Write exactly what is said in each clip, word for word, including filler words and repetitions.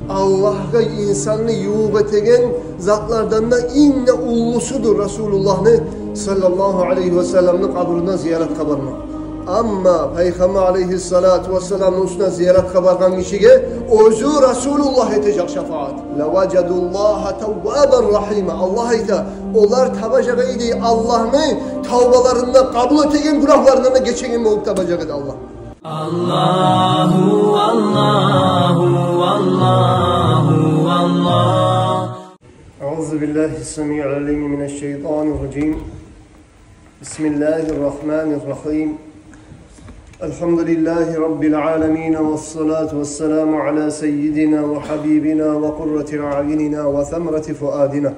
Аллагьгъа инсанны ювукъ этеген затлардан да инг де уллусудур Расулуллагьны саллаллагьу алайгьи васалламны къабуруна зияратгъа бармакъ. Амма Пайхаммар алайгьиссалату вассаламны уьстюне зияратгъа баргъан гишиге оьзю Расулуллагь этежек шафаат. «Лаважадуллагьа таввабан рахима». Аллагь айта, олар табажакъ эди Аллагьны тавбаларын да къабул этеген, гюнагьларындан да гечеген болуп табажакъ эди Аллагь. Аллагьу, Аллагьу, Аллагьу, Аллагь. أعوذ بالله السميع العليم من الشيطان الرجيم. بسم الله الرحمن الرحيم. الحمد لله رب العالمين، والصلاة والسلام على سيدنا وحبيبنا وقرة أعيننا وثمرة فؤادنا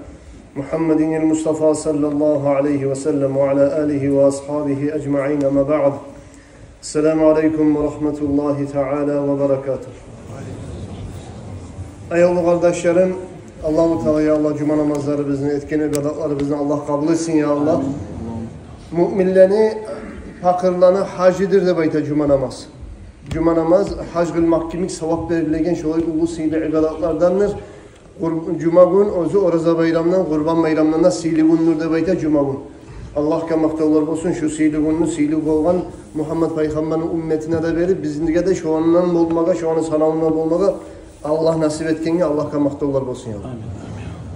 محمد المصطفى صلى الله عليه وسلم وعلى آله وأصحابه أجمعين، أما بعد. Ассаламу алайкум ва рагьматуллагьи таала ва баракатугь. Аявлу къардашларым, Аллагьу Таала, я Аллагь, жума намазларыбызны, этген ибадатларыбызны Аллагь къабул этсин, я Аллагь. Муъминлени, пакъырланы гьажыдыр деп айта жума намаз. Жума намаз гьаж къылмакъ кимик савап берилеген шолай уллу сыйлы ибадатлардандыр. Къур-, жума гюн оьзю Ораза байрамдан, Къурбан байрамдан да сыйлы гюндюр деп айта жума гюн. Аллагьгъа макътавлар болсун, шу сыйлы гюнню сыйлы болгъан Мугьаммат пайхаммарны умметине де берип, бизге де шондан болмагъа, шону санавунда болмагъа Аллагь насип этгенге Аллагьгъа макътавлар болсун, я Аллагь. Амин,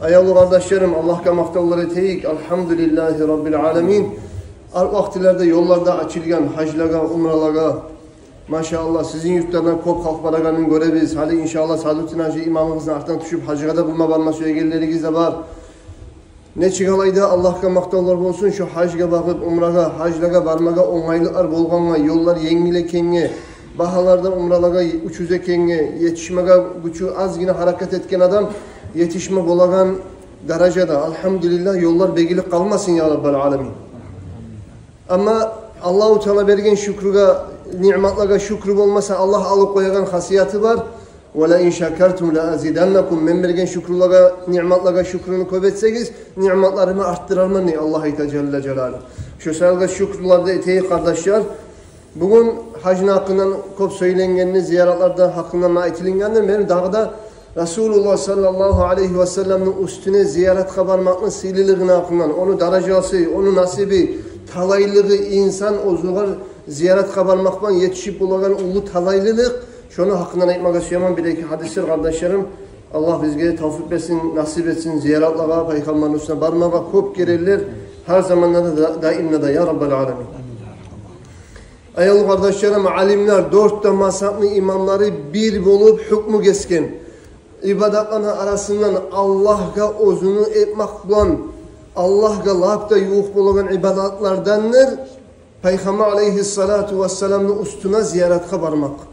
амин. Аявлу къардашларым, Аллагьгъа макътавлар этейик. Альгьамдулиллагьи раббиль аламин. Гьар вакътилерде ёллар да ачылгъан гьажлагъа, умралагъа. Машааллагь, сизин юртлардан кёп халкъ барагъанын гёребиз. Гьали, иншааллагь, Садутдин гьажи имамыбызны артына тюшюп, гьажгъа да булма барма сюегенлеригиз де бар. Нечик алай да, Аллагьгъа макътавлар болсун, шу гьажгъа багъып, умрагъа, гьажлагъа бармагъа онгайлыкълар болгъангъа, ёллар енгил экенге, багьалар да умралагъа учуз экенге, етишмеге гючю азгъына гьаракат этген адам етишме болагъан даражада. Альгьамдулиллагь, ёллар бегилип къалмасын, я раббиль аламин. Амма Аллагьу Таала берген шюкрюге, ниъматлагъа шюкрю болмаса, Аллагь алып къоягъан хасияты бар. «Ва ла ин шакартум ла азиданнакум». Мен берген шюкрюлеге, ниъматлагъа шюкрюню кёп этсегиз, ниъматларымны артдырарман, дей Аллагь айта жалла жалалугь. Шо саялы шюкрюлер де этейик, къардашлар. Бугюн гьажны гьакъындан кёп сёйленгенди, зияратлар да гьакъындан айтылынгъанды. Мен дагъы да Расулуллагь саллаллагьу алайгьи васалламны уьстюне зияратгъа бармакъны сыйлылыгъыны гьакъындан, ону даражасы, ону насиби, талайлыгъы, инсан оьзюне зияратгъа бармакъ булан етишип болагъан уллу талайлылыкъ, шону гьакъындан айтмагъа сюемен бир-эки гьадислер, къардашларым. Аллагь бизге тавфикъ берсин, насип этсин зияратлагъа, пайхаммарны уьстюне бармагъа кёп керенлер, гьар заманда да, даимде де, я раббиль аламин. Аявлу къардашларым, алимлер, дёрт де мазгьабны имамлары бир болуп гьукму гесген: ибадатланы арасындан Аллагьгъа оьзюню этмакъ булан Аллагьгъа лап да ювукъ болагъан ибадатлардандыр Пайхаммар алайгьиссалату вассаламны уьстюне зияратгъа бармакъ.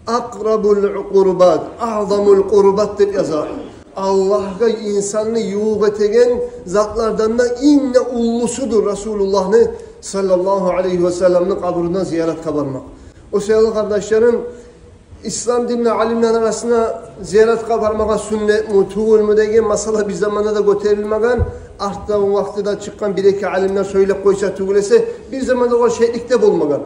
«Акърабул къурбат, аъзамул къурбат» деп яза. Аллагьгъа инсанны ювукъ этеген затлардан да инг де уллусудур Расулуллагьны саллаллагьу алайгьи васалламны къабуруна зияратгъа бармакъ. О саялы, къардашларым, ислам динни алимлени арасында зияратгъа бармагъа сюннетми, тюгюлмю деген масъала бир заманда да гётерилмеген. Артда о вакътиде чыкъгъан бир-эки алимлер сёйлеп къойса тюгюл эсе, бир заманда о шеклик де болмагъан.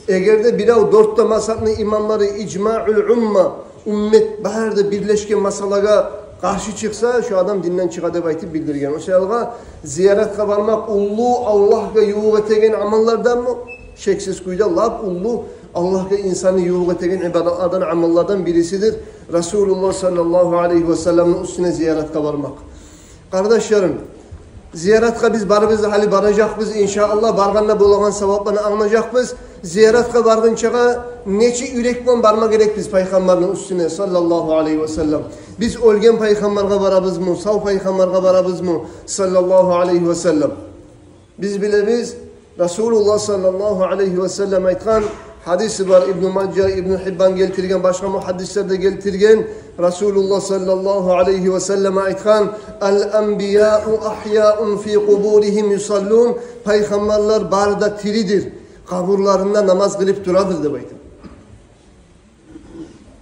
Эгер де бирев, дёрт де мазгьабны имамлары, ижмаъул умма, уммат бары да бирлешген масъалагъа къаршы чыкъса, шо адам динден чыгъа деп айтып билдирген. О саялы зияратгъа бармакъ уллу Аллагьгъа ювукъ этеген амалларданмы? Шексиз кюйде лап уллу Аллагьгъа инсанны ювукъ этеген ибадатлардан, амаллардан бирисидир. Расулуллагь саллаллагьу алайгьи васалламны уьстюне зияратгъа бармакъ. Къардашларым, зияратгъа биз барыбыз да гьали баражакъбыз, иншааллагь, баргъанда болагъан савапланы англажакъбыз. Зияратгъа баргъынчагъа нечик юрек булан барма герекбиз Пайхаммарны уьстюне, саллаллагьу алайгьи васаллам? Биз оьлген Пайхаммаргъа барабызмы, сав Пайхаммаргъа барабызмы, саллаллагьу алайгьи васаллам? Биз билебиз, Расулуллагь саллаллагьу алайгьи васаллам айтгъан гьадиси бар, Ибну Мажа, Ибну Гьиббан гелтирген, башгъа мугьаддислер де гелтирген. Расулуллагь саллаллагьу алайгьи васаллам айтгъан: «Ал-анбияу агьяун фи къубуригьим юсаллун». Пайхаммарлар бары да тиридир, къабурларында намаз къылып турадыр деп айта.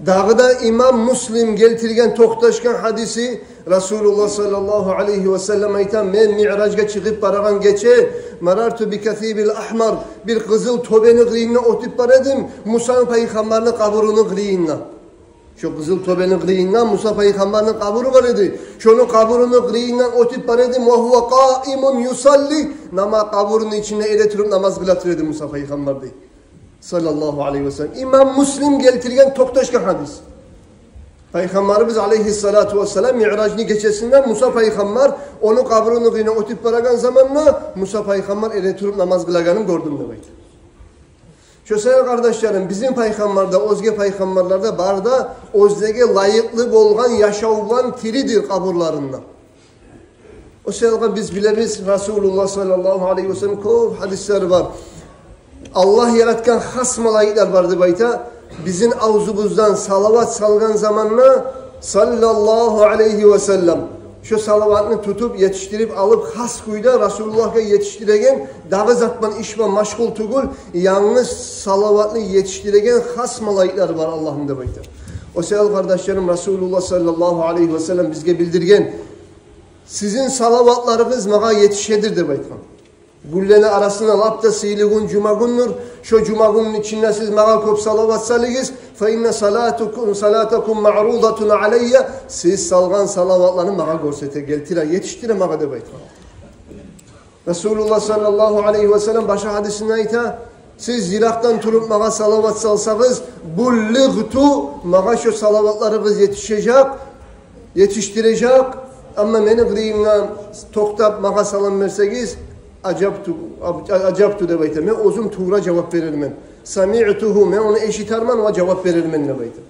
Дагъы да имам Муслим гелтирген токъташгъан гьадиси, Расулуллагь саллаллагьу алайгьи васаллам айта: «Мен миъражгъа чыгъып барагъан гече, марарту би касибил агьмар, бир къызыл тёбени къырыйындан оьтюп бара эдим, Муса пайхаммарны къабуруну къырыйындан». Шо Къызыл тёбени къырыйында Муса пайхаммарны къабуру бар эди. Шону къабуруну къырыйындан оьтюп бара эдим, ва гьува къаимун юсалли, нама-, къабуруну ичинде эретуруп намаз къылатыр эди Муса пайхаммар, дей. Саллаллагьу алайгьи ва саллам. Имам Муслим гелтирген токъташгъан гьадис. Пайхаммарыбыз алайгьиссалату вассалам Миъражны гечесинде Муса пайхаммар ону къабуруну къырыйындан оьтюп барагъан заманда Муса пайхаммар эретуруп намаз къылагъанын гёрдюм деп айта. Шо саялы, къардашларым, бизин пайхаммарда, оьзге пайхаммарларда бары да оьзлеге лайыкълы болгъан яшав булан тиридир къабурларында. О саялы биз билебиз, Расулуллагь саллаллагьу алайгьи ва саллам кёп гьадислери бар. Аллагь яратгъан хас малайиклер бар деп айта. Бизин авзубуздан салават салгъан заманда, саллаллагьу алайгьи ва саллам, шо салаватны тутуп, етишдирип алып, хас кюйде Расулуллагьгъа етишдиреген, дагъы зат булан, иш булан машгъул тюгюл, янгыз салаватны етишдиреген хас малайиклер бар Аллагьны деп айта. О саялы, къардашларым, Расулуллагь саллаллагьу алайгьи ва саллам бизге билдирген: «Сизин салаватларыгъыз магъа етишедир», — деп айтгъан. Гюнлени арасында лап да сыйлы гюн жума гюндюр. Шо жума гюнню ичинде сиз магъа кёп салават салыгъыз. «Фа инна салатакум, салатакум маърудатун алайя». Сиз салгъан салаватланы магъа гёрсете, гелтире, етишдире магъа деп айтгъан. Расулуллагь саллаллагьу алайгьи ва саллам башгъа гьадисинде айта: «Сиз йыракъдан туруп магъа салават салсагъыз, буллигъту, магъа шо салаватларыгъыз етишежек, етишдирежек. Амма мени къырыйымдан токътап магъа салам берсегиз, ажабту, аб-, ажабту», — деп айта. «Мен оьзюм тувра жавап берермен. Самиътугьу, мен ону эшитермен ва жавап берермен», — деп айта.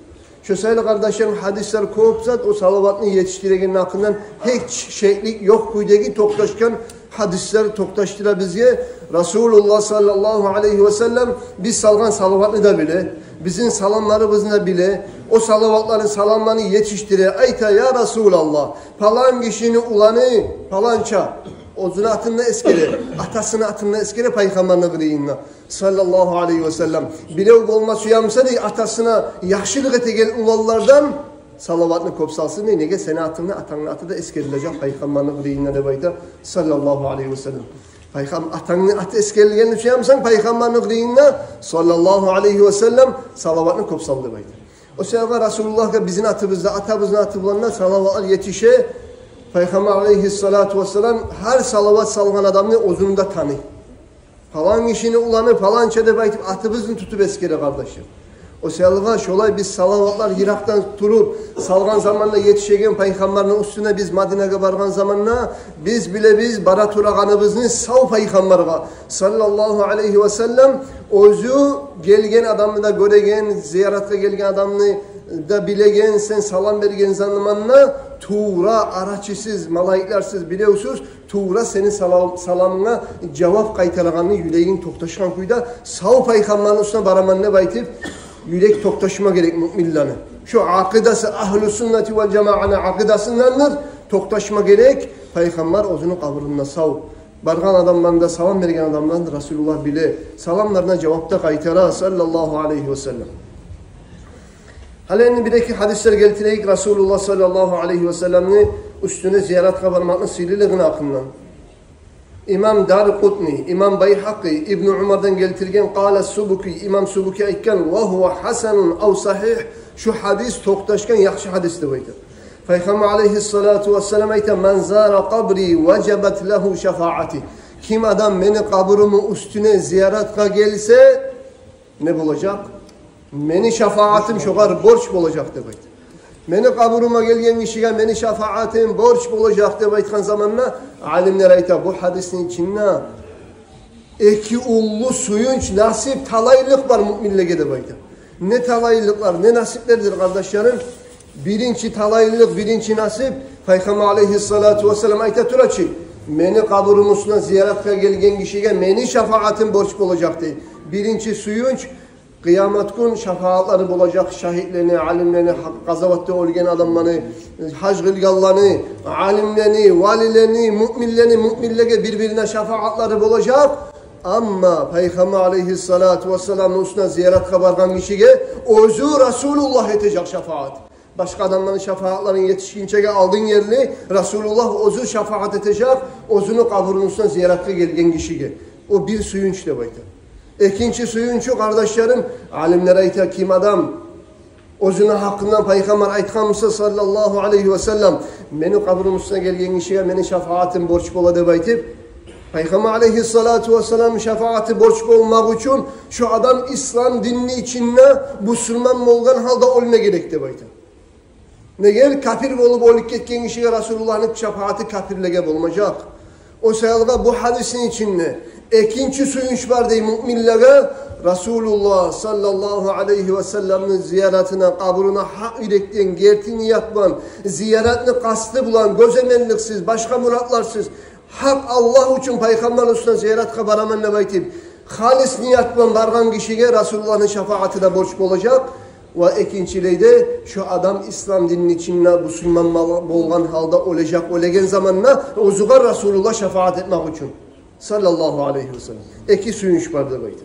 Шо саялы, къардашларым, гьадислер кёп зат о салаватны етишдирегенни гьакъындан, гьеч шеклик ёкъ кюйдеги токъташгъан гьадислер токъташдыра бизге. Расулуллагь саллаллагьу алайгьи ва саллам биз салгъан салаватны да биле, бизин саламларыбызны да биле, о салаватланы, саламланы етишдире. Айта: «Я Расулаллагь, палан гишини уланы паланча», — оьзюню атын да эсгере, атасыны атын да эсгере пайхаммарны къырыйында, саллаллагьу алайгьи ва саллам. «Бирев болма сюе буса, — дей, — атасына яхшылыкъ этеген уланлардан, салаватны кёп салсын, — дей. — Неге, сени атынгны, атангны аты да эсгерилежек пайхаммарны къырыйында», — деп айта, саллаллагьу алайгьи ва саллам. Пайхам-, атангны аты эсгерилгенни сюе бусанг пайхаммарны къырыйында, саллаллагьу алайгьи ва саллам, салаватны кёп сал деп айта. О саялы Расулуллагьгъа бизин атыбызда, атабызны аты булан да салаватлар етише. Пайхаммар алайгьиссалату вассалам гьар салават салгъан адамны оьзюн де таный. Палан гишини уланы паланча деп айтып, атыбызны тутуп эсгере, къардашлар. О саялы шолай биз салаватлар йыракъдан туруп салгъан заманда, етишеген пайхаммарны уьстюне биз Мадинагъа баргъан заманда, биз билебиз бара турагъаныбызны сав пайхаммаргъа, саллаллагьу алайгьи ва саллам, оьзю гелген адамны да гёреген, зияратгъа гелген адамны да билеген, сен салам берген заманда тувра арачысыз, малайиклерсиз, биревсюз, тувра сени салам-, саламынга жавап къайтарагъанны юрегинг токъташгъан кюйде, сав пайхаммарны уьстюне бараман деп айтып, юрек токъташма герек муъминлени. Шо акъидасы, агьлу суннати вал жамааны акъидасындандыр, токъташма герек. Пайхаммар оьзюню къабурунда сав. Баргъан адамланы да, салам берген адамланы да Расулуллагь биле. Саламларына жавап да къайтара, саллаллагьу алайгьи ва саллам. Гьали энди бир-эки гьадислер гелтирейик Расулуллагь саллаллагьу алайгьи ва салламны уьстюне зияратгъа бармакъны сыйлылыгъыны гьакъындан. Имам Даракъутни, имам Байгьакъи Ибну Умардан гелтирген, къала Субки, имам Субки айтгъан, ва гьува гьасанун ав сагьигь, шу гьадис токъташгъан, яхшы гьадис деп айта. Пайхаммар алайгьиссалату вассалам айта: «Ман зара къабри важабат лагьу шафаати». Ким адам мени къабуруму уьстюне зияратгъа гелсе, не болажакъ? Мени шафаатым шогъар борч болажакъ деп айта. Мени къабурума гелген гишиге мени шафаатым борч болажакъ деп айтгъан заманда, алимлер айта, бу гьадисни ичинде эки уллу сююнч, насип, талайлыкъ бар муъминлеге деп айта. Не талайлыкълар, не насиплердир, къардашларым? Биринчи талайлыкъ, биринчи насип, Пайхаммар алайгьиссалату вассалам айта тура чы: «Мени къабурум уьстюне зияратгъа гелген гишиге мени шафаатым борч болажакъ», — дей. Биринчи сююнч, къыямат гюн шафаатлары болажакъ шагьитлени, алимлени, гъазаватда оьлген адамланы, гьаж къылгъанланы, алимлени, валилени, муъминлени, муъминлеге бир-бирине шафаатлары болажакъ. Амма Пайхаммар алайгьиссалату вассаламны уьстюне зияратгъа баргъан гишиге оьзю Расулуллагь этежек шафаат. Башгъа адамланы шафаатларын етишгинчеге алдын ерли Расулуллагь оьзю шафаат этежек оьзюню къабурун уьстюне зияратгъа гелген гишиге. О бир сююнч деп айта. Экинчи сююнчю, къардашларым, алимлер айта, ким адам Оьзюню гьакъындан Пайхаммар айтгъан буса, саллаллагьу алайгьи ва саллам, мени къабурум уьстюне гелген гишиге мени шафагьатым борч бола деп айтып, Пайхаммар алайгьиссалату вассалам шафагьаты борч болмакъ учун шо адам ислам динни ичинде бусурман болгъан гьалда оьлме герек деп айта. Неге, капир болуп оьлюп гетген гишиге Расулуллагьны шафагьаты капирлеге болмажакъ. О саялгъа бу гьадисни ичинде экинчи сююнч бар дей муъминлеге: Расулуллагь саллаллагьу алайгьи ва салламны зияратына, къабуруна гьакъ юрекден, герти ният булан, зияратны къасты булан, гёземелликсиз, башгъа муратларсыз, гьакъ Аллагь учун Пайхаммарны уьстюне зияратгъа бараман деп айтып, халис ният булан баргъан гишиге Расулуллагьны шафагьаты да борч болажакъ. Ва экинчилей де, шо адам ислам динни ичинде бусурман бол-, болгъан гьалда оьлежек, оьлеген заманда оьзюгер Расулуллагь шафагьат этмек учун, саллаллагьу алайгьи ва саллам. Эки сююнч бар деп айта.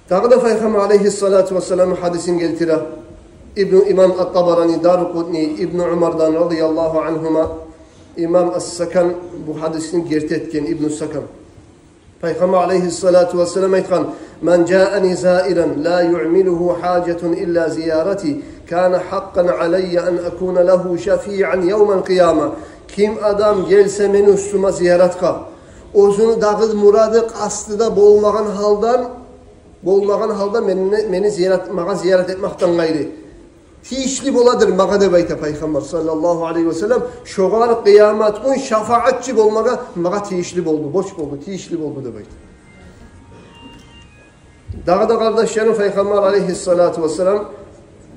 Дагъы да Пайхаммар алайгьиссалату вассалам гьадисин гелтире. Ибну, имам Ат-Табарани, Даракъутни, Ибну Умардан радияллагьу ангьума, имам Ас-Сакан бу гьадисни герти этген, Ибну Сакан. Пайхаммар алайгьиссалату вассалам айтгъан: «Ман жаани заиран ла юъмилугьу гьажатун илла зияратӣ, кана гьакъкъан алайя ан акуна лагьу шафиан явмал къияма». Ким адам гелсе мени уьстюме зияратгъа, оьзюню дагъы мурады, къасты да болмагъан гьалдан, болмагъан гьалда мени, мени зиярат, магъа зиярат этмекден къайры, тийишли боладыр магъа деп айта Пайхаммар саллаллагьу алайгьи ва саллам. Шогъар къыямат гюн шафагьатчы болмагъа магъа тийишли болду, борч болду, тийишли болду деп айта. Дагъы да, къардашларым, Пайхаммар алайгьиссалату вассалам,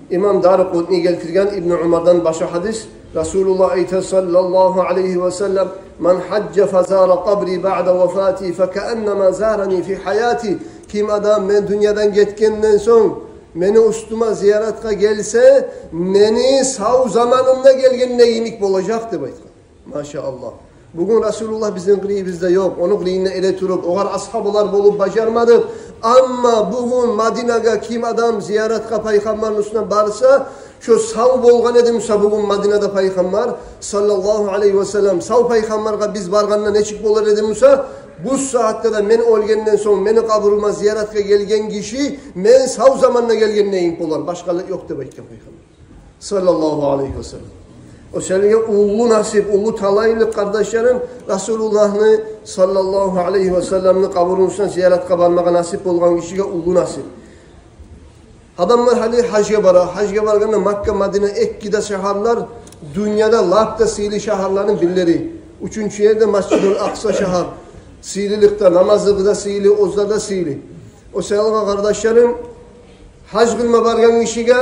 имам Даракъутни гелтирген Ибну Умардан башгъа гьадис, Расулуллагь айта саллаллагьу алайгьи ва саллам: «Ман гьажжа фазара къабри баъда вафати факааннама зарани фи гьаяти». Ким адам мен дюньядан гетгенден сонг мени уьстюме зияратгъа гелсе, мени сав заманымда гелгенде йимик болажакъ деп айтгъан. Машааллагь. Бугюн Расулуллагь бизин къырыйыбызда ёкъ. Ону къырыйында эре туруп, огъар асгьабалар болуп бажармадыкъ. Амма бугюн Мадинагъа ким адам зияратгъа Пайхаммарны уьстюне барса, шо сав болгъан эди буса бугюн Мадинада Пайхаммар саллаллагьу алайгьи ва саллам, сав Пайхаммаргъа биз баргъанда нечик болар эди буса, бу сагьатда да мен оьлгенден сонг мени къабурума зияратгъа гелген гиши мен сав заманда гелгенде йимик болар. Башгъалыкъ ёкъ деп айтгъан Пайхаммар саллаллагьу алайгьи ва саллам. О саялы уллу насип, уллу талайлыкъ, къардашларым, Расулуллагьны саллаллагьу алайгьи ва салламны къабуруну уьстюне зияратгъа бармагъа насип болгъан гишиге уллу насип. Адамлар гьали гьажгъа бара, гьажгъа баргъанда Макка, Мадина эки де шагьарлар дюньяда лап да сыйлы шагьарланы бирлери. Уьчюнчю ер де Масжидул Акъса шагьар. Сыйлылыкъда, намазлыгъы да сыйлы, оьзлер де сыйлы. О саялы, къардашларым, гьаж къылма баргъан гишиге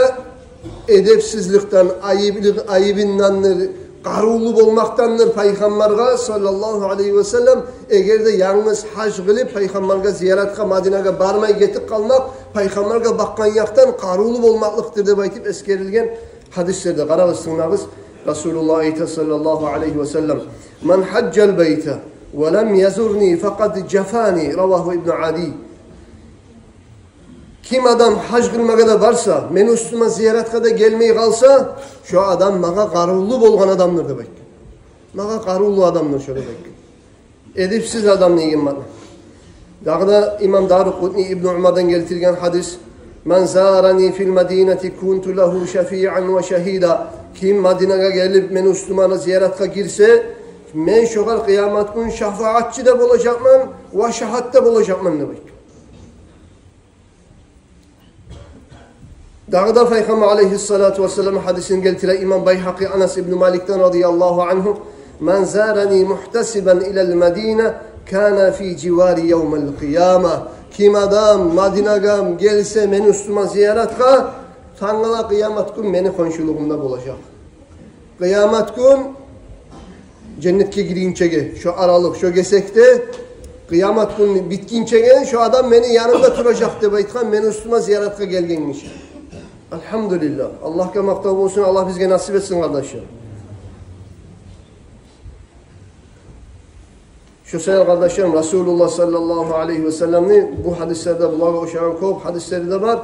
эдепсизликден, айыблы-, айыбындандыр, къарувлу болмакъдандыр Пайхаммаргъа саллаллагьу алайгьи ва саллам, эгер де янгыз гьаж къылып Пайхаммаргъа зияратгъа Мадинагъа бармай гетип къалмакъ, Пайхаммаргъа бакъгъан якъдан къарувлу болмакълыкъдыр деп айтып эсгерилген гьадислерде. Къарагъыз, тынглагъыз, Расулуллагь айта саллаллагьу алайгьи ва саллам: «Ман гьажжал байта ва лам язурни факъад жафани», равагьу Ибну Ади. Ким адам гьаж къылмагъа да барса, мени уьстюме зияратгъа да гелмей къалса, шо адам магъа къарувлу болгъан адамдыр деп айтгъан. Магъа къарувлу адамдыр шо деп айтгъан. Эдепсиз адам деген маъна. Дагъы да имам Даракъутни Ибну Умардан гелтирген гьадис: «Ман зарани фил мадинати кунту лагьу шафиан ва шагьида». Ким Мадинагъа гелип мени уьстюме зияратгъа гирсе, мен шогъар къыямат гюн шафагьатчы да болажакъман ва шагьат да болажакъман деп айтгъан. Дагъы да Пайхаммар алайгьиссалату вассалам гьадисин гелтире имам Байгьакъи Анас ибну Маликден радияллагьу ангьу: «Ман зарани мугьтасибан илал мадина кана фи живари явмал къияма». Ким адам Мадинагъа гелсе мени уьстюме зияратгъа, тангала къыямат гюн мени хоншулугъумда болажакъ. Къыямат гюн женнетге гиргинчеге, шо аралыкъ, шо гесекде, къыямат гюн битгинчеге шо адам мени янымда туражакъ деп айтгъан, мени уьстюме зияратгъа гелген гиши. Альгьамдулиллагь. Аллагьгъа макътав болсун, Аллагь бизге насип этсин, къардашлар. Шо саялы, къардашларым, Расулуллагь саллаллагьу алайгьи ва салламны бу гьадислерде, булагъа ошагъан кёп гьадислери де бар.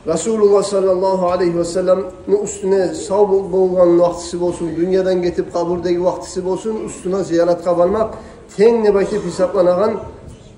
Расулуллагь саллаллагьу алайгьи ва салламны уьстюне сав бол-, болгъан вакътиси болсун, дюньядан гетип къабурдагъы вакътиси болсун, уьстюне зияратгъа бармакъ тенг деп айтып гьисапланагъан,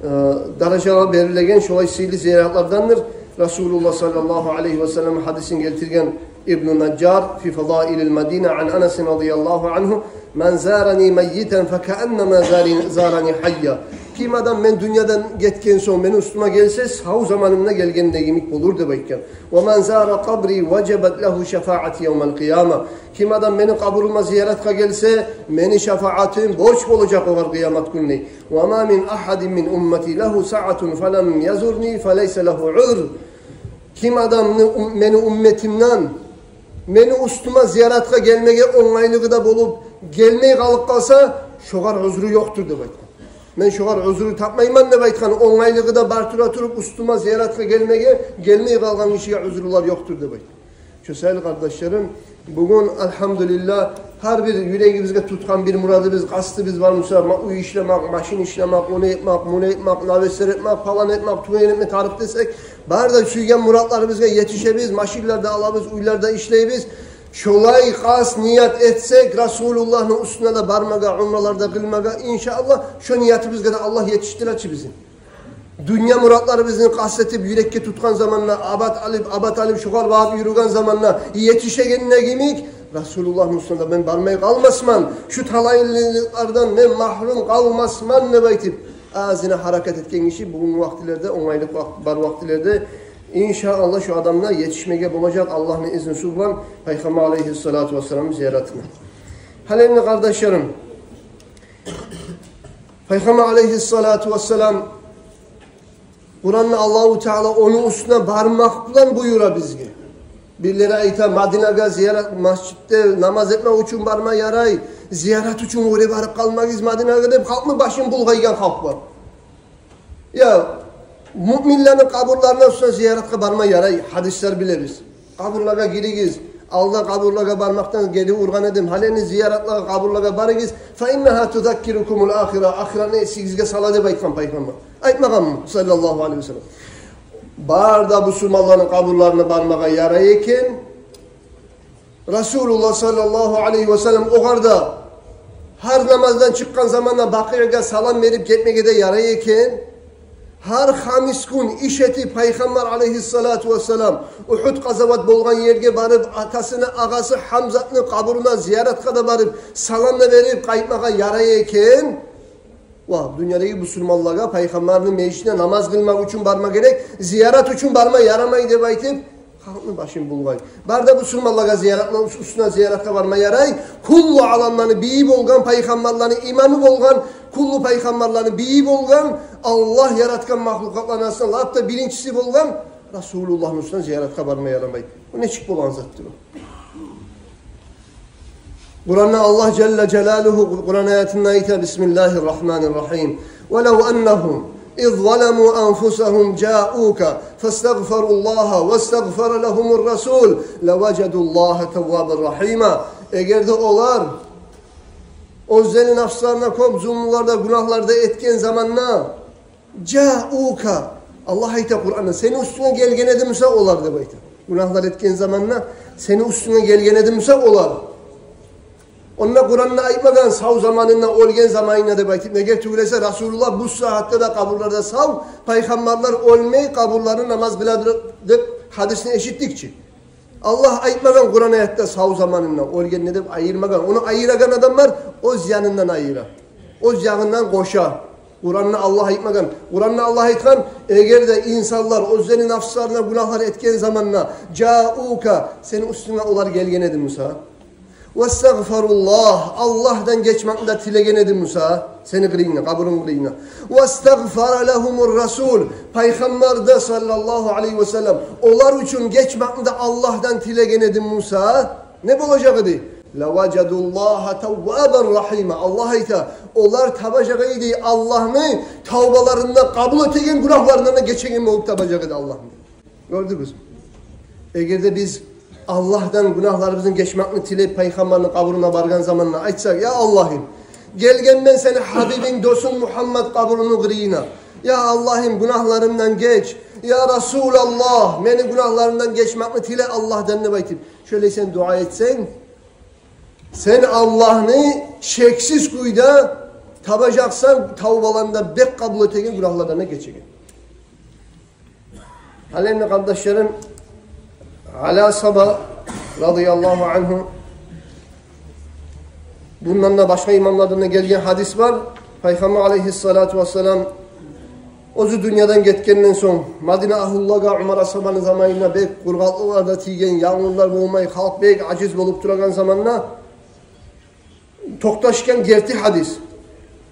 э, даражагъа берилеген шолай сыйлы зияратлардандыр. Расулуллагь саллаллагьу алайгьи ва саллам гьадисин гелтирген Ибну Наджар фи Фадаилил Мадина ан Анасин радияллагьу ангьу: «Ман зарани майитан факааннама зари-, зарани гьайя». Ким адам мен дюньядан гетген сонг мени уьстюме гелсе, сав заманымда гелгендеги йимик болур деп айтгъан. «Ва ман зара къабри важабат лагьу шафаати явмал къияма». Ким адам мени къабурума зияратгъа гелсе, мени шафаатым борч болажакъ огъар къыямат гюнню. «Ва ма мин агьадин мин уммати лагьу саатун фалам язурни фалайса лагьу узр». Ким адамны ум-, мени умметимден мени уьстюме зияратгъа гелмеге онгайлыгъы да болуп, гелмей къалып къалса, шогъар узру ёкъдур деп айтгъан. Мен шогъар узру тапмайман деп айтгъан, онгайлыгъы да бар тура туруп, уьстюме зияратгъа гелмеге, гелмей къалгъан гишиге узрулар ёкъдур деп айтгъан. Шо саялы, къардашларым, бугюн, альгьамдулиллагь, гьар бир юрегибизге тутгъан бир мурадыбыз, къастыбыз бар буса, ма-, уьй ишлемек, машин ишлемек, ону этмек, муну этмек, навесер этмек, палан этмек, тюген этмек, тарыкъ десек, бары да сюйген муратларыбызгъа етишебиз, машинлер де алабыз, уьйлер де ишлейбиз. Шолай къаст, ният этсек, Расулуллагьны уьстюне де бармагъа, умралар да къылмагъа, иншааллагь, шо ниятыбызгъа да Аллагь етишдирежек чи бизин. Дюнья муратларыбызны къаст этип, юрекге тутгъан заманда, абат алып, абат алып, шогъар багъып юрюген заманда етишегендеги йимик, Расулуллагьны уьстюне де мен бармай къалмасман, шу талайлыкълардан мен магьрюм къалмасман деп айтып, азына гьаракат этген гиши бугюнгю вакътилерде, онгайлыкъ вакъ-, бар вакътилерде, иншааллагь, шу адам да етишмеге болажакъ Аллагьны изнусу булан Пайхаммар алайгьиссалату вассаламны зияратына. Гьали энди, къардашларым, Пайхаммар алайгьиссалату вассалам, Къуранда Аллагьу Таала ону уьстюне бармакъ булан буюра бизге. Бирлери айта, Мадинагъа зиярат, межитде намаз этмек учун барма ярай, зиярат учун оьре барып къалмагъыз Мадинагъа деп, халкъны башын булгъайгъан халкъ бар. Я, муъминлени къабурларына уьстюне зияратгъа барма ярай, гьадислер билебиз. Къабурлагъа гиригиз. Алда къабурлагъа бармакъдан гери ургъан эдим. Гьали энди зияратлагъа, къабурлагъа барыгъыз. «Фа иннагьа тузаккирукумул ахира». Ахыратны эсигизге сала деп айтгъан Пайхаммар. Айтмагъанмы, саллаллагьу алайгьи ва саллам? Бары да бусурманланы къабурларына бармагъа ярай экен. Расулуллагь саллаллагьу алайгьи ва саллам огъар да гьар намаздан чыкъгъан заманда Бакъиъге салам берип гетмеге де ярай экен. Гьар хамис гюн иш этип, Пайхаммар алайгьиссалату вассалам Угьуд къазават болгъан ерге барып, атасыны агъасы Гьамзатны къабуруна зияратгъа да барып, салам да берип къайтмагъа ярай экен. Ва дюньядагъы бусурманлагъа Пайхаммарны межитине намаз къылмакъ учун барма герек, зиярат учун барма ярамай деп айтып, халкъны башын булгъай. Бары да бусурманлагъа зияратны, уьстюне зияратгъа барма ярай. Куллу аламланы бийи болгъан, пайхаммарланы имамы болгъан, куллу пайхаммарланы бийи болгъан, Аллагь яратгъан махлукъатланы арасында лап да биринчиси болгъан Расулуллагьны уьстюне зияратгъа барма ярамай. Бу нечик болгъан затдыр о? Къуранда Аллагь жалла жалалугьу Къуран аятында айта: «Бисмиллагьир рагьманир рагьим. Ва лав аннагьум из заламу анфусагьум жаука фастагъфаруллагьа вастагъфара лагьумур расул лаважадуллагьа таввабар рагьима». Эгер де олар оьзлени нафсларына кёп зулмулар да, гюнагьлар да этген заманда, жаука, Аллагь айта Къуранда, сени уьстюнге гелген эди буса олар деп айта. Гюнагьлар этген заманда сени уьстюнге гелген эди буса олар. Онда Къуранда айтмагъан сав заманында, оьлген заманында деп айтып. Неге тюгюл эсе, Расулуллагь бу сагьатда да къабурларда сав, пайхаммарлар оьлмей, къабурларына намаз къыладыр деп гьадисни эшитдик чи. Аллагь айтмагъан Къуран аятда сав заманында, оьлгенде деп айырмагъан. Ону айырагъан адамлар оьз янындан айыра. Оьз ягъындан къоша. Къуранда Аллагь айтмагъан. Къуранда Аллагь айтгъан, эгер де инсанлар оьзлени нафсларына гюнагьлар этген заманда, жаука, сени уьстюнге олар гелген эди буса, вастагъфаруллагь, Аллагьдан гечмекни де тилеген эди буса, сени къырыйынгда, къабурунг къырыйында. Вастагъфара лагьумур расул, пайхаммар да саллаллагьу алайгьи ва саллам олар учун гечмекни де Аллагьдан тилеген эди буса, не болажакъ эди? Лаважадуллагьа таввабар рагьима. Аллагь айта, олар табажакъ эди Аллагьны тавбаларын да къабул этеген, гюнагьларындан да гечеген болуп табажакъ эди Аллагьны. Гёрдюгюзмю? Эгер де биз Аллагьдан гюнагьларыбызны гечмекни тилеп, пайхаммарны къабуруна баргъан заманда айтсакъ: «Я Аллагьым, гелгенмен сени гьабибинг, досунг Мугьаммат къабурунуну къырыйына. Я Аллагьым, гюнагьларымдан геч. Я Расулаллагь, мени гюнагьларымдан гечмекни тиле Аллагьдан», — деп айтып, шолай сен дуа этсенг, сен Аллагьны шексиз кюйде табажакъсан, тавбаланы да бек къабул этеген, гюнагьлардан да гечеген. Гьали энни, къардашларым, Али асгьаба, радияллагьу ангьу, бундан да, башгъа имамлардан да гелген гьадис бар. Пайхаммар алайгьиссалату вассалам оьзю дюньядан гетгенден сонг, Мадина агьлулагъа Умар асгьабаны заманына бек къургъакълыкълар да тийген, янгурлар болмай, халкъ бек ажиз болуп турагъан заманда токъташгъан герти гьадис.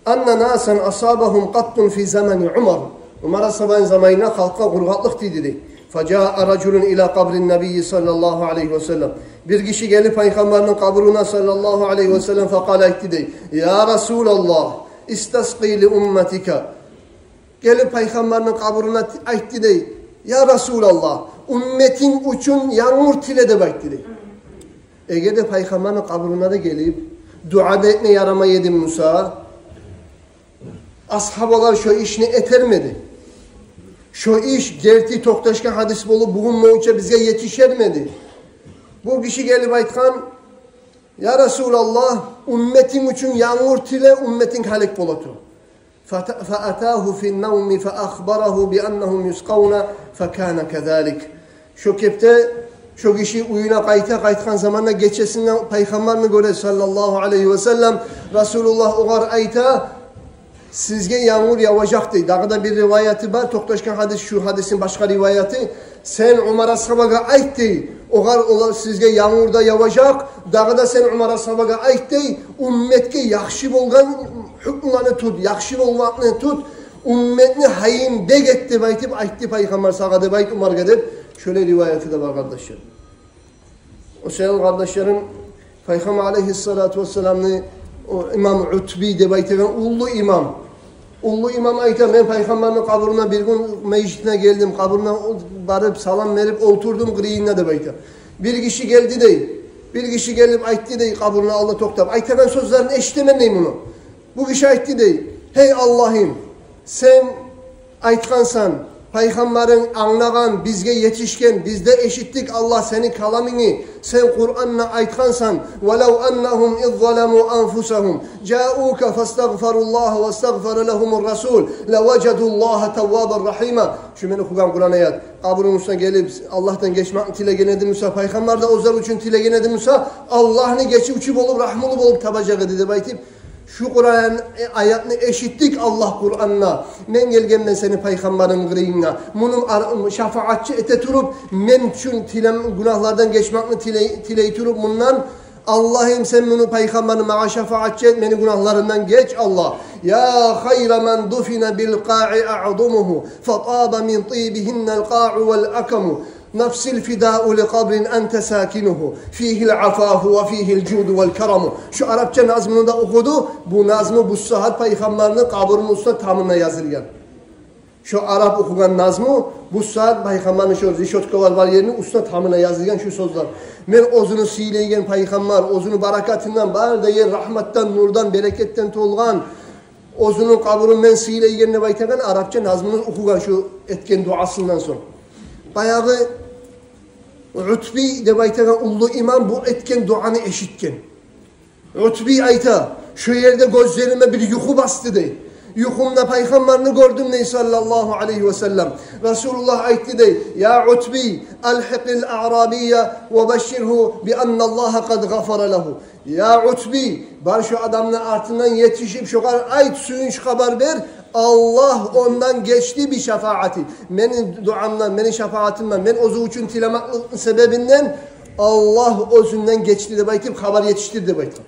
«Анна насан асабагьум къаттун фи замани Умар». Умар асгьабаны заманына халкъгъа къургъакълыкъ тийди дей. «Фажаа ражулун ила къабрин набийи саллаллагьу алайгьи ва саллам». Бир гиши гелип пайхаммарны къабуруна, саллаллагьу алайгьи ва саллам, факъала, айтды дей: «Я Расулаллагь, истаскъи ли умматика». Гелип пайхаммарны къабуруна ти-, айтды дей: «Я Расулаллагь, умметинг учун янгур тиле», – деп айтды дей. Эгер де пайхаммарны къабуруна да гелип дуа да этме ярамай эди буса, асгьабалар шо ишни этермиди? Шо иш герти токъташгъан гьадис болуп, бугюн болгъунча бизге етишермиди? Бу гиши гелип айтгъан: «Я Расулаллагь, умметинг учун янгур тиле, умметинг гьалек бола туруп». Фата-, фаатагьу фин навми фаахбарагьу би аннагьум юскъавна, факана казалик. Шо кепде шо гиши уьюне къайта, къайтгъан заманда гечесинде пайхаммарны гёре, саллаллагьу алайгьи ва саллам. Расулуллагь огъар айта: «Сизге янгур яважакъ», – дей. Дагъы да бир риваяты бар, токъташгъан гьадис, шу гьадисни башгъа риваяты: «Сен Умар асгьабагъа айт, – дей, – огъар, олар, сизге янгур да яважакъ. Дагъы да сен Умар асгьабагъа айт, – дей, – умметге яхшы болгъан гьукмуланы тут, яхшы болгъанны тут, умметни гьайын бек эт», – деп айтып айтды пайхаммар сагъа, деп айт Умаргъа, деп. Шолай риваяты да бар, къардашлар. О саялы, къардашларым, пайхаммар алайгьиссалату вассаламны о имам Утби деп айтагъан уллу имам, уллу имам айта: «Мен пайхаммарны къабуруна бир гюн межитине гелдим, къабуруна барып, салам берип олтурдум къырыйында», – деп айта. Бир гиши гелди дей, бир гиши гелип айтды дей, къабуруну алдына токътап, айтагъан сёзлерин эшитемен дей муну. Бу гиши айтды дей: «Гьей Аллагьым, сен айтгъансан, пайхаммарынг англагъан, бизге етишген, биз де эшитдик, Аллагь, сени каламынгны, сен Къуранны айтгъансан: ва лав аннагьум из заламу анфусагьум жаука фастагъфаруллагьа вастагъфара лагьумур расул лаважадуллагьа таввабан рагьима». Шу мен охугъан Къуран аят. Къабурун уьстюне гелип, Аллагьдан гечмекни тилеген эди буса, пайхаммар да оьзлер учун тилеген эди буса, Аллагьны гечивчю болуп, рагьмулу болуп табажакъ эди деп айтып, шу Къуран, э, аятны эшитдик Аллагь Къуранда. Мен гелгенмен сени пайхаммарынгны къырыйынга. Муну ар-, шафагьатчы эте туруп, мен учун тилем-, гюнагьлардан гечмекни тилей, тилей туруп мундан, Аллагьым, сен муну пайхаммарны магъа шафагьатчы эт, мени гюнагьларымдан геч, Аллагь. Я хайра ман дуфина бил къаи аъзумугьу, фатаба мин тибигьиннал къаъу вал акаму. Нафсил фидау ли къабрин анта сакинугьу, фигьил афафу ва фигьил жуду вал караму. Шу арапча назмуну да охуду. Бу назму бу сагьат пайхаммарны къабурну уьстюне тамына язылгъан. Шу арап охугъан назму бу сагьат пайхаммарны шу решёткалар бар ерини уьстюне тамына язылгъан шу сёзлер. Мен оьзюню сыйлайгъан пайхаммар, оьзюню баракатындан, бары да ер рагьматдан, нурдан, берекетден толгъан, оьзюню къабурун мен сыйлайгъан деп айтагъан арапча назмуну охугъан шу этген дуасындан сонг. Баягъы Утби деп айтагъан уллу имам бу этген дуаны эшитген. Утби айта: «Шу ерде гёзлериме бир юху басды, – дей. – Юхумда пайхаммарны гёрдюм, – дей, – саллаллагьу алайгьи ва саллам. Расулуллагь айтды, – дей, – я Утби, алгьикъил аърабия ва башширгьу би анналлагьа къад гъафара лагьу. Я Утби, бар шу адамны артындан етишип, шогъар айт, сююнч хабар бер, Аллагь ондан гечди би шафагьаты. Мени дуамдан, мени шафагьатымдан, мен оьзю учун тилемекликни себебинден Аллагь оьзюнден гечди деп айтып, хабар етишдир», – деп айтгъан.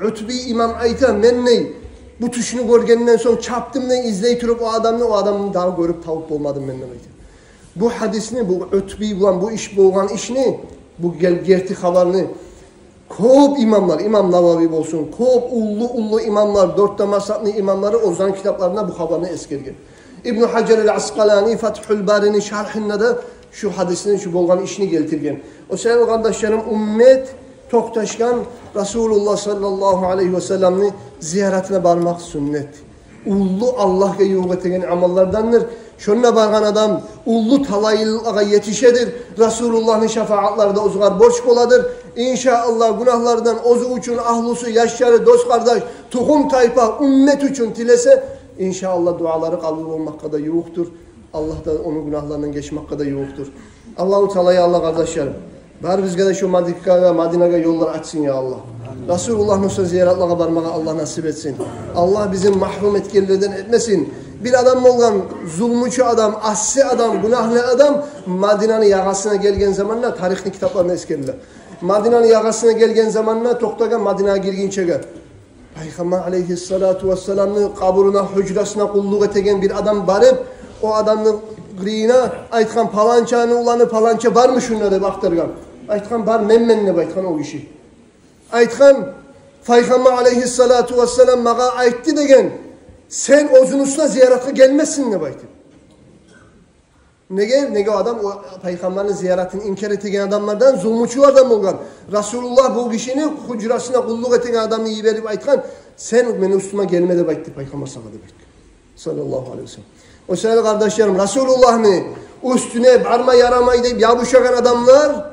Утби имам айта: «Мен, – дей, – бу тюшню гёргенден сонг чапдым, – дей, – излей туруп о адамны, о адамны дагъы гёрюп табып болмадым мен», – деп айта. Бу гьадисни, бу Утби булан бу иш болгъан ишни, бу гел-, герти хабарны кёп имамлар, имам Навави болсун, кёп уллу-уллу имамлар, дёрт де мазгьабны имамлары оьзлени китапларында бу хабарны эсгерген. Ибну Гьажар ал-Аскъалани Фатгьул Барини шаргьында да шу гьадисни, шу болгъан ишни гелтирген. О саялы, къардашларым, уммет токъташгъан Расулуллагь саллаллагьу алайгьи ва салламны зияратына бармакъ сюннет. Уллу, Аллагьгъа ювукъ этеген амаллардандыр. Шонда баргъан адам уллу талайлыкълагъа етишедир. Расулуллагьны шафагьатлары да оьзюгер борч боладыр. Иншааллагь, гюнагьлардан оьзю учун, агьлюсю, яшлары, дос-къардаш, тухум-тайпа, уммет учун тилесе, иншааллагь, дуалары къабул болмакъгъа да ювукъдур. Аллагь да ону гюнагьларындан гечмекге де ювукъдур. Аллагьу Таала, я Аллагь, къардашларым, барыбызгъа да шо Мадикагъа, Мадинагъа ёллар ачсын, я Аллагь. Расулуллагьны уьстюне зияратлагъа бармагъа Аллагь насип этсин. Аллагь бизин магьрюм этгенлерден этмесин. Бир адам болгъан, зулмучу адам, асси адам, гюнагьлы адам Мадинаны ягъасына гелген заманда тарихни китапларында эсгериле. Мадинаны ягъасына гелген заманда токътагъан Мадинагъа гиргинчеге. Пайхаммар алейгьиссалату вассаламны къабуруна, гьужрасына къуллукъ этеген бир адам барып, о адамны къырыйына айтгъан: «Паланчаны уланы паланча бармы шунда?» — деп ахтаргъан. Айтгъан: «Бар, менмен», — деп айтгъан о гиши. Айтгъан: «Пайхаммар алейгьиссалату вассалам магъа айтды, — деген, — сен оьзюню уьстюне зияратгъа гелмессен», — деп айтып. Неге? Неге о адам о пайхаммарны зияратын инкар этеген адамлардан, зулмучу адам болгъан. Расулуллагь бу гишини, гьужрасына къуллукъ этеген адамны йиберип айтгъан: «Сен мени уьстюме гелме деп айтды пайхаммар сагъа», — деп айтгъан. Саллаллагьу алейгьи ва саллам. О саялы, къардашларым, Расулуллагьны уьстюне барма ярамай деп ябушагъан адамлар,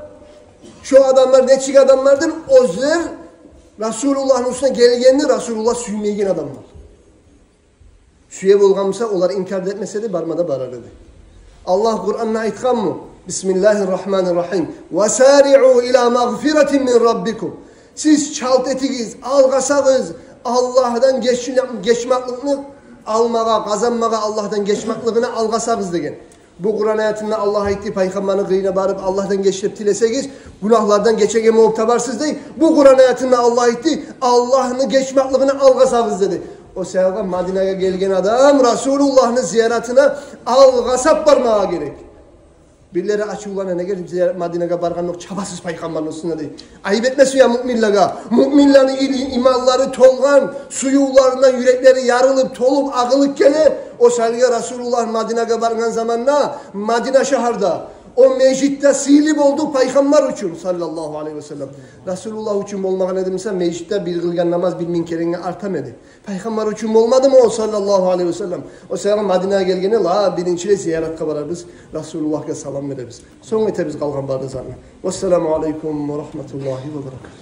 шо адамлар нечик адамлардыр? Оьзлер Расулуллагьны уьстюне гелгенни Расулуллагь сюймейген адамлар. Сюе болгъан буса, олар инкар да этмес эди, барма да барар эди. Аллагь Къуранда айтгъанмы? Бисмиллагьи ррагьмани ррагьим. «Ва сариъу ила магъфиратин мин раббикум». Сиз чалт этигиз, алгъасагъыз Аллагьдан гечиле-, гечмекликни алмагъа, къазанмагъа, Аллагьдан гечмеклигине алгъасагъыз деген. Бу Къуран аятында Аллагь айтды, пайхаммарны къырыйына барып, Аллагьдан геч деп тилесегиз, гюнагьлардан гечеген болуп табарсыз дей. Бу Къуран аятында Аллагь айтды, Аллагьны гечмеклигине алгъасагъыз деди. О саялы Мадинагъа гелген адам Расулуллагьны зияратына алгъасап бармагъа герек. Бирлери ачувлана: «Неге зиярат-, Мадинагъа баргъан ёкъ, чабасыз пайхаммарны уьстюне?» — дей. Айып этмесин я муъминлеге. Муъминлени и-, иманлары толгъан, сюювлеринден юреклери ярылып, толуп, агъылып геле. О саялы Расулуллагь Мадинагъа баргъан заманда Мадина шагьарда о межит де сыйлы болду пайхаммар учун, саллаллагьу алейгьи ва саллам. Расулуллагь учун болмагъан эди буса, межитде бир къылгъан намаз бир минг керенге артамы эди? Пайхаммар учун болмадымы о, саллаллагьу алейгьи ва саллам? О саялы Мадинагъа гелгенде, ла, биринчилей зияратгъа барабыз, Расулуллагьгъа салам беребиз. Сонг этебиз къалгъан бары затны. Вассаламу алейкум ва рагьматуллагьи ва баракатугь.